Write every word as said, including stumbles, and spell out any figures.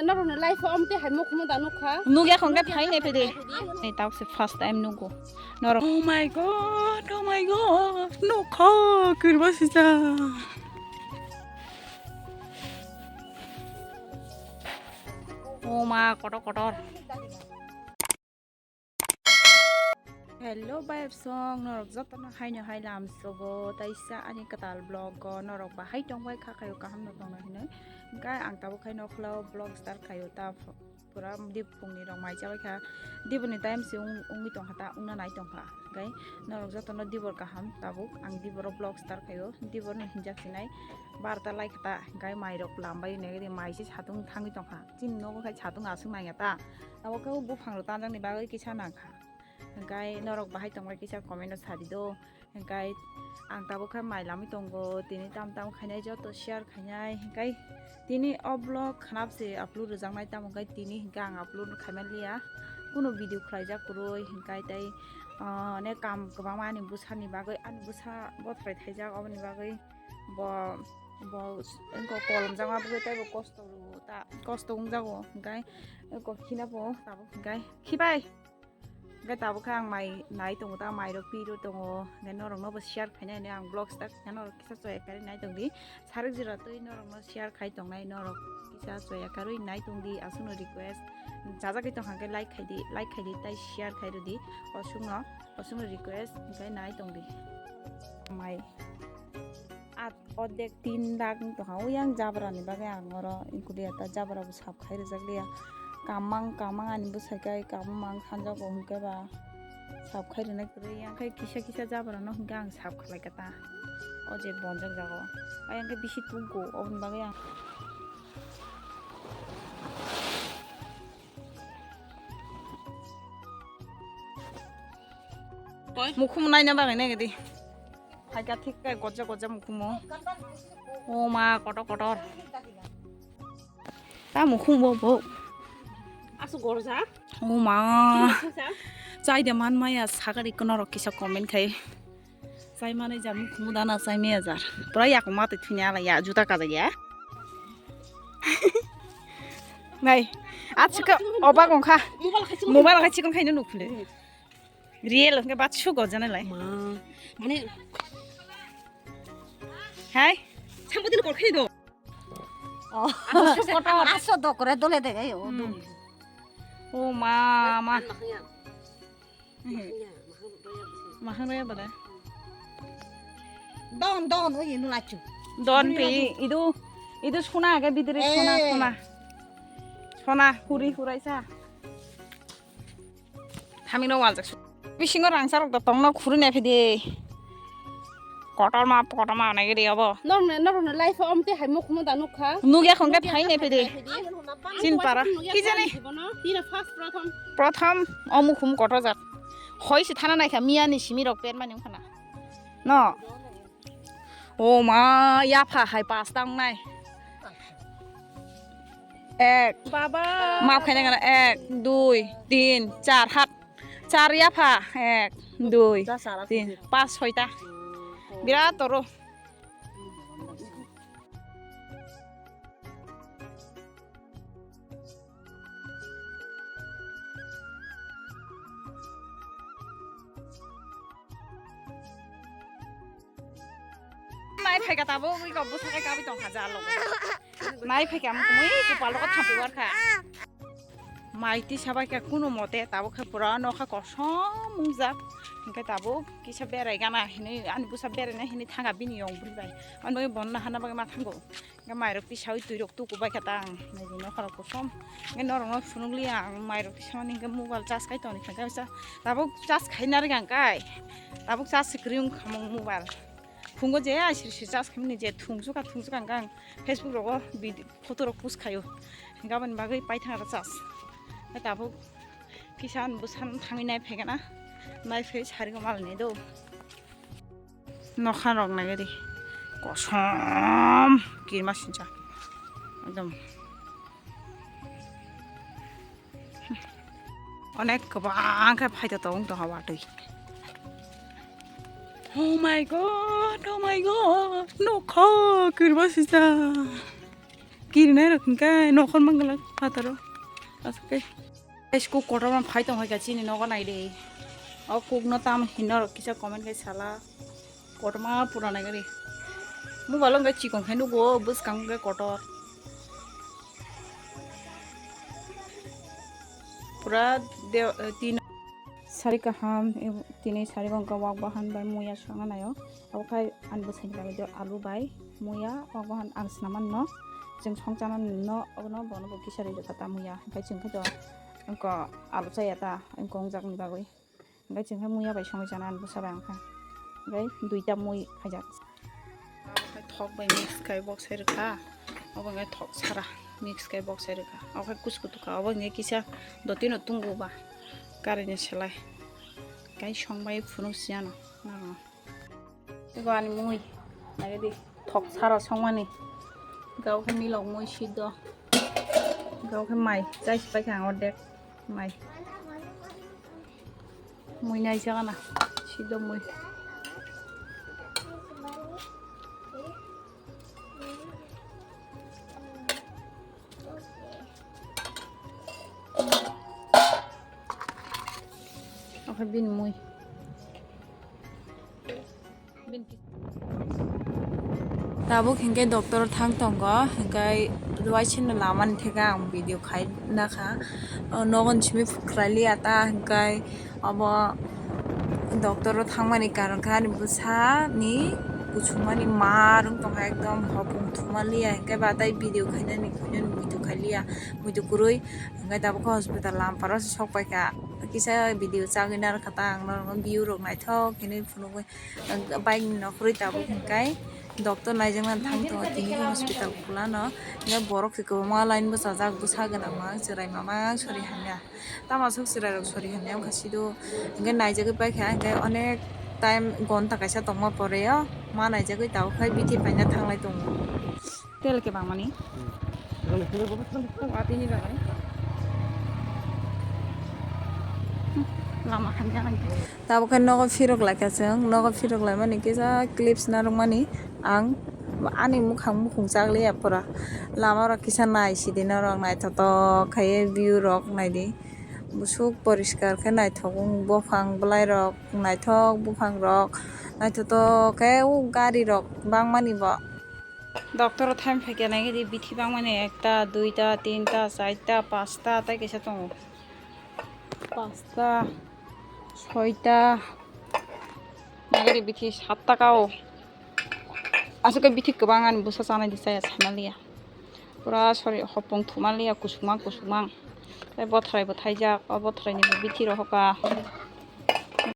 Norokni life o amtwi hai mukhumung da nukha. Nukya khongkhe phai nai phai de. Ni tawk se first time nugo. Norok. Oh my god, oh my god. Nukha kirba sisa. Oh ma, kotor kotor. Hello bayap song, norok jotono haino hai lam sogo, taisa ani kwtal vlog o norok bahai tongbai kha khayo kaham no tongna hinoi. Hingkai ang tabuk khai nokhla o vlog start khayo ta ph-, pura dip phungni rok mai chabai kha. Dibor ni time se wng-, wngwi tongkha ta, wngna nai tongkha. Hingkai norok jotono dibor kaham tabuk, ang dibor o vlog start khayo, dibor ni hinjak sinai barta lai kha ta, hingkai mai rok lam bai nai mai se satung thangwi tongkha. Chini nogo khai satung aswk nangya ta. Abo khe buphang rok tanjakni bagwi kisa nangkha. Hingkai norok bahai tongbai kisa comment o sadi do. Hingkai ang tabuk khe mai lamwi tongo. Tini tam tam khainai joto share khainai. Hingkai tini o vlog khanap se upload rwjaknai, tamo hingkai tini hingke ang upload khaimaliya. Kuno video khlaijak kwrwi hingkai tei, ah, ne kam kwbangma ani bwsani bagwi, ani bwsa bothrai thaijak oboni bagwi. Bo, bo wngkha kolom jakma bwkhe teibo kosto rwo ta, kosto wngjago, hingkai wngkha khina bo tabuk hingkai khibai. Hingkai tabuk khe ang mai nai tongo ta, mai rok pi rw tongo, hingkai norok no bo share khainai hinwi ang vlog start khaina norok kisa choya karwi nai tongdi, sarik jora twi norok no share khai tongnai, norok kisa choya karwi nai tongdi, aswkno request, chajagwi tongkha hingke like khaidi, like khaidi tei share khai rwdi, aswkno, aswkno request, hingkai nai tongdi mai. At odek tin lakh wng tongkha. Uyang jabra ni bagwi ang oro ingkudi ata jabra bo sap khai rijak liya. Kamang, kamang ani bwsai kai kamang mang sanjago hwnkhe ba sap khai rwna kwrwi. Yang khai kisa kisa jabra no hwnkhe ang sap khlai kha ta. O je bonjak jago. Ayang khe bisi tugo oboni bagwi ang. Mukhum naina bagwi nai gidi. Hai ka thik kai gojja gojja mukhumo. O ma kotor kotor. Ta mukhum bo bo. Asu gorja. O ma. Gorja. Chai de man maya sagari kono rok kisa comment khai. Chai mani ja mukhum dana chai maya jar. Pura yak ma te thuni ala ya juta ka ya. Nai. Achika oba gongkha. Mobile khai chikon khai no nukhule. Real hwnkhe ba su gojana lai. Ma, mane hai. Sambo din kol khai do. Oh. Aso dokore dole de gai o. Hmm. O ma, ma. Mahang raya bada. Don, don, oi, nu lachu. Don pe, idu, idu suna age bidire suna, eh, suna. Suna, huri, hurai sa. Thamino waljak su. Bisingo rangsa rok da tongno khuri nai phidi. Kotorma, kotorma nai gidi obo. Norokno, norokno life o amtwi hai mukhumung da nukha. Nukya khongkhe phai nai phidi. Chin para. Ki jani? Tira first prothom. Prothom o mukhum kotor jak. Hoi se thana naikha miya ni simi rok pen mani wngkhana. No. O ma, yapha hai pasta wngnai. Ek. Baba. Map khaina gana ek, dui, tin, char, hat. Char yapha. Ek, dui, tin, pas, soita. Birat toro. Nai phaika tabuk iko bwsake kabui tongkha jalo. Nai phaika mui kupal rok thampi warkha. Mai tisa baikha kuno mote tabuk khe pura nokha kosom wngjak. Hingkhe tabuk kisa berai gana hinui ani bwsa beraina hinui thanga bini yong bwrwi bai. Ani bagwi bonna hana bagwi ma thango. Hingke mairok tisawi twirok tuku bai kha ta ang. Nai di nokha rok kosom. Hingke norok no phunuk liya ang mairok tisamani hingke mobile charge kai toni hingke kaisa. Tabuk charge khai nari ang kai. Tabuk charge se kwrwi wngkha mung mobile. Phungo je ai siri siri charge khaimani je thungsuka thungsuka hingke ang Facebook rogo video photo rok post khaio. Hingke aboni bagwi paithang aro charge. Hingke tabuk kisan bwsan thangwi nai phaikha na. Nai phai sari ko mal ni do. Nokha rok nai di kosom kirma sincha ekdom onek kwbang khe phaito tong tong watwi. Oh my god, oh my god, nokha kirma sincha. Kirinai rok hingke nokhor manglak phataro. Aswk khe. Guys, kuk kotorma phai tong hai ka chini nogo nai de. O kuk no tam hinno rok kisa comment kai sala. Kotorma pura nai gari. Mobile wngkha chikon khai nugo bwskang wngkha kotor. Pura de tin sari kaham tini sari wngkha wak bahan bai muya songna naio. Abo khai ani bwsaini bagwi do alu bai muya wak bahan ang sinaman no. Chwng songchana no obono bono bo kisa ri rwkha ta muya. Hwnkhe chwng khe do wngkha alu chaya ta wngkha wngjak ni bagwi. Hwnkhe chwng khe muya bai songwi chana ani bwsa bai ang kha. Hwnkhe duita mui khaijak. Abo khai thok bai mix khai bok sai rwkha. Obo hwnkhe thok sara mix khai bok sai rwkha. Abo khai kusu kutu kha. Obo hwnkhe kisa dotino tungo ba. Karwi ni selai. Kai song bai phunuk siyano. Nang. Ego ani mui. Nai di. Thok sara songmani. Gao khe milok mui siddo. Gao khe mai. Chai sipai khe ang ordek. Mai. Mui nai jagana. Siddo mui. Oke bini mui. Tabuk hinkhe doctor thang tongo, hinkhe waisino lamani theke ang video khai nakha. O nogo simi phukrailiya ta, hinkhe obo doctor o thangmani karon khe ani bwsani kuchukmani mar wng tongkha, ekdom hopung thumaliya, hinkhe batai video khainani khuinani muitu khailiya, muitu kwrwi, hinkhe tabuk khe hospital lamparo se sokpaikha, kisa video chagwi narwkha ta ang norokno view rok naithok hinwi phunugwi. Bike ni nokhorwi tabuk hinkhe doctor naijakna thang tongo tini hospital khulano, hinkhe borok se kwbangma line bwchajak, bwsa gwnang mang chwrai mamang sori hamya, tamo aswk chwrai rok sori hamya wngkha sido, hinkhe naijagwi paikha hinkhe onek time gonta kaisa tongma pore o ma naijagwi tabuk khai bithi paina thanglai tongo. Tel kebangmani. Watini bagwi. Lama hamya nang. Tabuk khe nogo phirok laikha chwng, nogo phirok laimani kisa clips narwkmani ang ani mukhang mukhung chakliya pura. Lama rok kisa nai sidi norok naithotok khaiwi view rok naidi. Busuk poriskar khe naithok wng buphang bwlairok naithok buphangrok naithotok khe o garirok bangmani bo. Doctor o time phaikhe naigidi bithi bangmani ekta, duita, tinta, charta, pasta tei kaisa tongo. Pasta, soita, naigidi bithi satta ka o. Aswk khe bithi kwbang ani bwsa chanai di chaya sanaliya. Pura sori hopong thumaliya kusukmang kusukmang. Tei bothrai bo thaijak, o bothrai ni bo bithi rohoka.